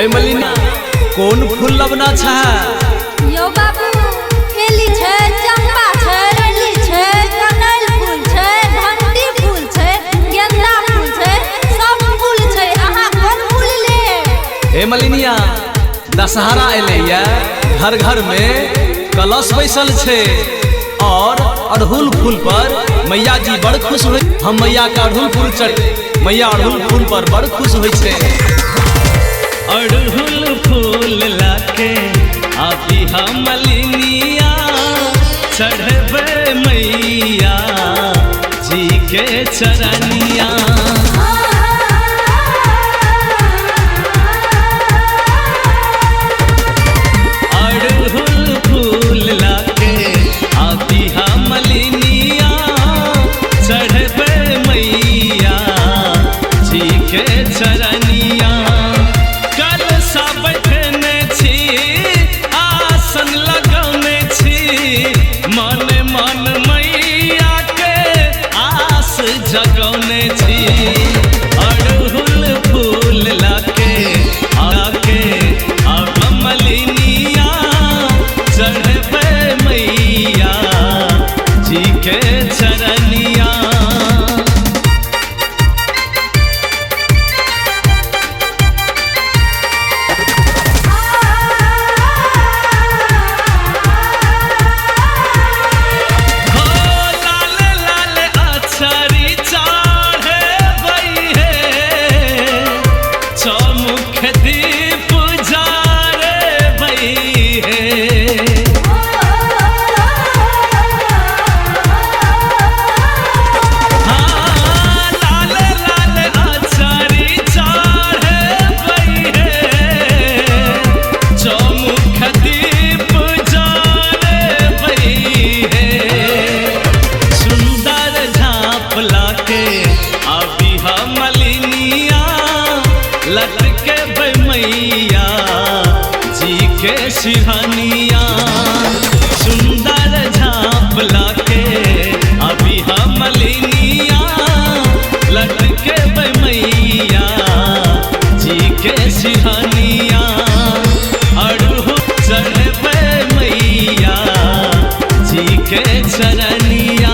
हे मलिना, कौन फूल लबना छा? यो बाबू, एली छै, चंपा छै, बेली छै, कनैल फूल छै, घंटी फूल छै, गेंदा फूल छै, सब फूल छै। अहाँ कोन फूल लेब? हे मलिनिया, दशहरा एलैया, घर घर में कलश बैसल छै और अड़हुल फूल पर मैया जी बड़ खुश हो। हम मैया के अड़हुल फूल चढ़, मैया अड़हुल फूल पर बड़ खुश होइ छै। अड़हुल फूल लाके अभी हम मलिनिया चढ़बे मैया जी के चरनिया। अड़हुल फूल लाके अभी हम मलिनिया चढ़बे मैया जी के चरनिया। कलशा बैठने छी, आसन लगौने छी, मन मन मैया के आस जगौने छी। अड़हुल फूल लाके आके अब मलिनिया चढ़बे मैया जी के चरनिया। हो लाल लाल अक्षरी चढ़े हे, चौमुख दीप जारे हे। हाँ, लाल लाल अक्षरी चढ़े हे, चौमुख दीप जारे हे। सुंदर झाँप लाके अभी हम मलिनिया लटके मैया जी के सिरहनिया। सुंदर झाँप लाके अभी हम मलिनिया लटके मैया जी के सिरहनिया। अड़हुल चढ़बे मैया जी के चरनिया।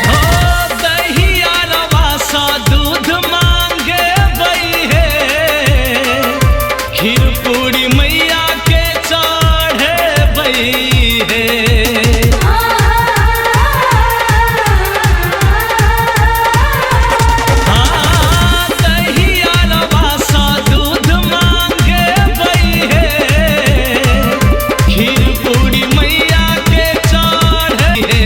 हो दहिया रवा सा दूध मांगे हे, खीर पूरी मैया के चढ़े हे। हाँ, दहिया रवा सा दूध मांगे हे, खीर पूरी मैया के चढ़े हे।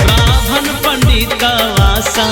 ब्राह्मण पंडितवा सा